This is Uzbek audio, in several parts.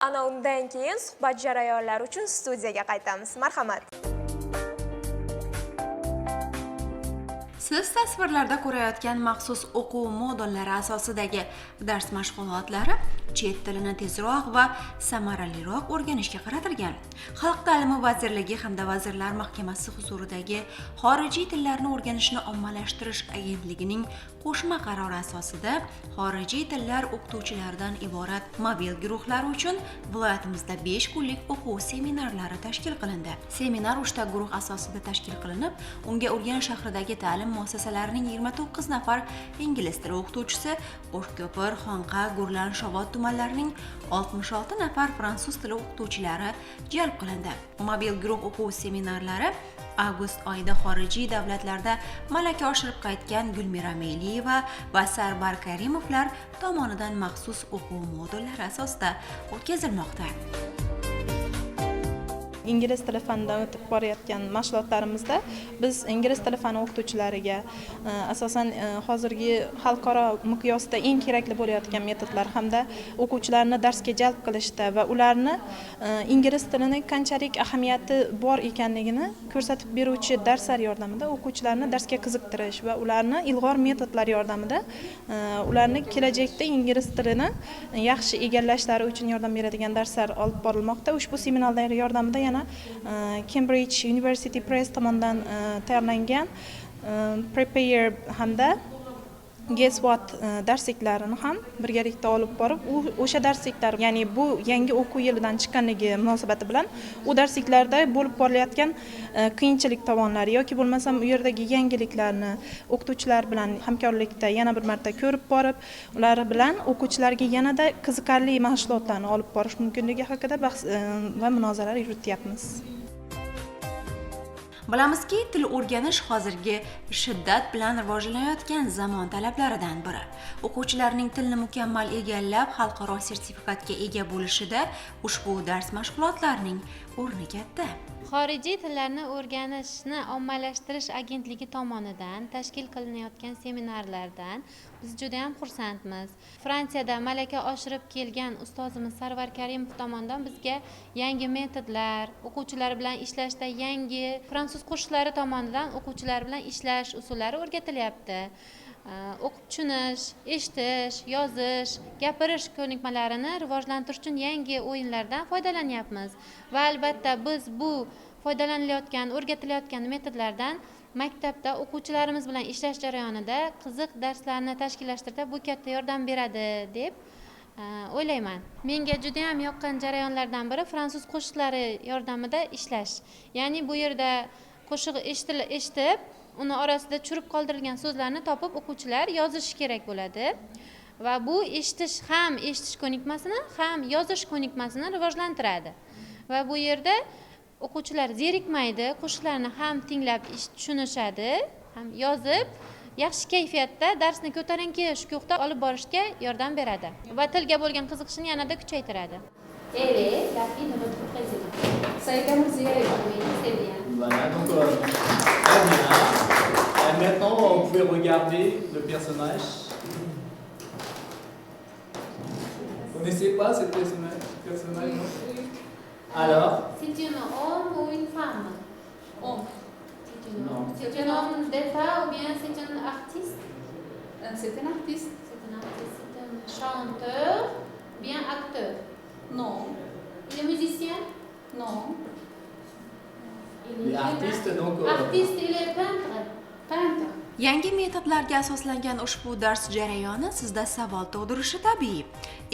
Ana undan keyin suhbat jarayonlari uchun studiyaga qaytamiz. Marhamat. Siz tasvirlarda ko'rayotgan maxsus o'quv modullari asosidagi dars mashg'ulotlari chet tilini tezroq va samaraliroq o'rganishga qaratilgan. Xalq ta'limi vazirligi hamda Vazirlar Mahkamasi huzuridagi Xorijiy tillarni o'rganishni ommalashtirish agentligining qo'shma qarori asosida xorijiy tillar o'qituvchilaridan iborat mobil guruhlari uchun viloyatimizda 5 kunlik o'quv seminarlari tashkil qilindi. Seminar 3 ta guruh asosida tashkil qilinib, unga Urganch shahridagi ta'lim muassasalarining 29 nafar ingliz tili o'qituvchisi, Qo'shko'pir, Xonqa, Gurlan, Shovot tumanlarining 66 nafar fransuz tili o'qituvchilari jalb qilindi. Mobil guruh o'quv seminarlari avgust oyida xorijiy davlatlarda malaka oshirib qaytgan Gulmira Meliyeva va Sarvar Karimovlar tomonidan maxsus o'quv modullari asosida o'tkazilmoqda. Ingliz tili fanidan o'tib borayotgan mashg'ulotlarimizda biz ingliz tili fani o'qituvchilariga asosan hozirgi xalqaro miqyosda eng kerakli bo'layotgan metodlar hamda o'quvchilarni darsga jalb qilishda va ularni ingliz tilini qanchalik ahamiyati bor ekanligini ko'rsatib beruvchi darslar yordamida o'quvchilarni darsga qiziqtirish va ularni ilg'or metodlar yordamida ularni kelajakda ingliz tilini yaxshi egallashlari uchun yordam beradigan darslar olib borilmoqda. Ushbu seminarlar yordamida yana Cambridge University Press tomonidan tayyorlangan Prepare hamda Guess What darsliklarini ham birgalikda olib borib, u o'sha darsliklar, ya'ni bu yangi o'quv yilidan chiqqanligi munosabati bilan u darsliklarda bo'lib borilayotgan qiyinchilik tomonlari yoki bo'lmasam u yerdagi yangiliklarni o'qituvchilar bilan hamkorlikda yana bir marta ko'rib borib, ular bilan o'quvchilarga yanada qiziqarli mashg'ulotlarni olib borish mumkinligi haqida bahs va munozaralar yurityapmiz. Bilamizki, til o'rganish hozirgi shiddat bilan rivojlanayotgan zamon talablaridan biri. O'quvchilarning tilni mukammal egallab, xalqaro sertifikatga ega bo'lishida ushbu dars mashg'ulotlarining o'rni katta. Xorijiy tillarni o'rganishni ommalashtirish agentligi tomonidan tashkil qilinayotgan seminarlardan biz juda ham xursandmiz. Fransiyada malaka oshirib kelgan ustozimiz Sarvar Karimov tomonidan bizga yangi metodlar, o'quvchilar bilan ishlashda yangi fransuz qo'shiqlari tomonidan o'quvchilar bilan ishlash usullari o'rgatilyapti. O'qib tushunish, eshitish, yozish, gapirish ko'nikmalarini rivojlantirish uchun yangi o'yinlardan foydalanyapmiz. Va albatta biz bu foydalanilayotgan, o'rgatilayotgan metodlardan maktabda o'quvchilarimiz bilan ishlash jarayonida qiziq darslarni tashkillashtirishda bu katta yordam beradi deb o'ylayman. Menga juda ham yoqqan jarayonlardan biri fransuz qo'shiqlari yordamida ishlash. Ya'ni bu yerda qo'shiq eshitib, uni orasida tushirib qoldirilgan so'zlarni topib o'quvchilar yozishi kerak bo'ladi. Va bu eshitish ham eshitish ko'nikmasini, ham yozish ko'nikmasini rivojlantiradi. Va bu yerda o'quvchilar zerikmaydi, qo'shiqlarni ham tinglab tushunishadi, ham yozib, yaxshi kayfiyatda darsni ko'tarinki shukuhda olib borishga yordam beradi va tilga bo'lgan qiziqishini yanada kuchaytiradi. Elle est la fille de notre président. Saida Mirziyoyeva. Oui, c'est bien. Voilà, donc, très bien. Et maintenant, on pouvait regarder le personnage. Vous connaissez pas ce personnage, non? Alors? C'est un homme ou une femme? Homme. C'est un Non. homme. C'est un homme d'État ou bien c'est un artiste? C'est un artiste. C'est un artiste, c'est un chanteur, bien acteur? Non. Il est musicien? Non. Il Il est artiste, donc, Artiste, il est peintre. Peintre. Yangi metodlarga asoslangan ushbu dars jarayoni sizda savol tug'dirishi tabiiy.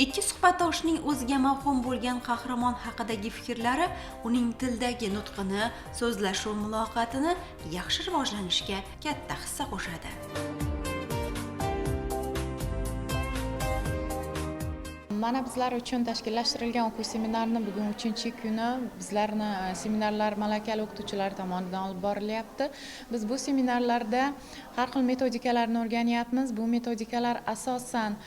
Ikki suhbatdoshning o'ziga mavhum bo'lgan qahramon haqidagi fikrlari uning tildagi nutqini, so'zlashuv muloqotini yaxshi rivojlanishiga katta hissa qo'shadi. Mana bizlar uchun tashkillashtirilgan o'quv seminarini bugun 3-kuni bizlarni seminarlar malakali o'qituvchilar tomonidan olib borilyapti. Biz bu seminarlarda har xil metodikalarni o'rganyapmiz. Bu metodikalar asosan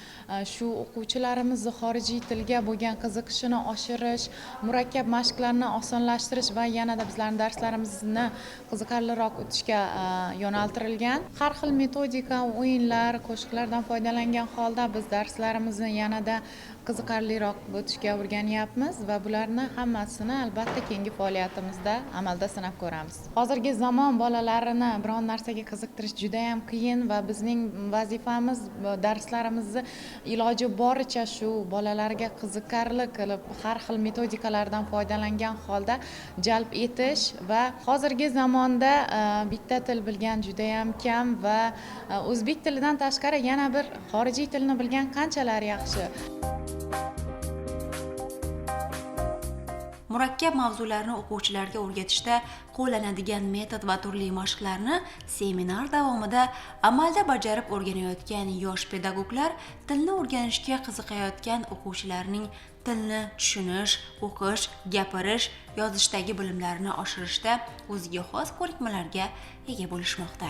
shu o'quvchilarimizni xorijiy tilga bo'lgan qiziqishini oshirish, murakkab mashqlarni osonlashtirish va yanada bizlarning darslarimizni qiziqarliroq o'tishga yo'naltirilgan. Har xil metodika, o'yinlar, qo'shiqlardan foydalangan holda biz darslarimizni yanada Qiziqarliroq qilib o'tishga o'rganyapmiz va bularni hammasini albatta keyingi faoliyatimizda amalda sinab ko'ramiz. Hozirgi zamon bolalarini biron narsaga qiziqtirish juda ham qiyin va bizning vazifamiz darslarimizni iloji boricha shu bolalarga qiziqarli qilib, har xil metodikalardan foydalangan holda jalb etish. Va hozirgi zamonda bitta til bilgan juda ham kam va o'zbek tilidan tashqari yana bir xorijiy tilni bilgan qanchalar yaxshi. Murakkab mavzularni o'quvchilarga o'rgatishda qo'llanadigan metod va turli mashqlarni seminar davomida amalda bajarib o'rganayotgan yosh pedagoglar tilni o'rganishga qiziqayotgan o'quvchilarning tilni tushunish, o'qish, gapirish, yozishdagi bilimlarini oshirishda o'ziga xos ko'nikmalarga ega bo'lishmoqda.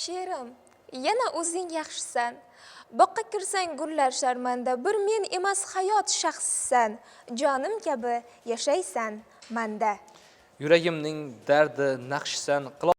She'rim, yana o'zing yaxshisan. Boqqa kirsang gullar sharmanda, bir men emas hayot shaxsisan. Jonim kabi yashaysan manda. Yuragimning dardi naqshisan.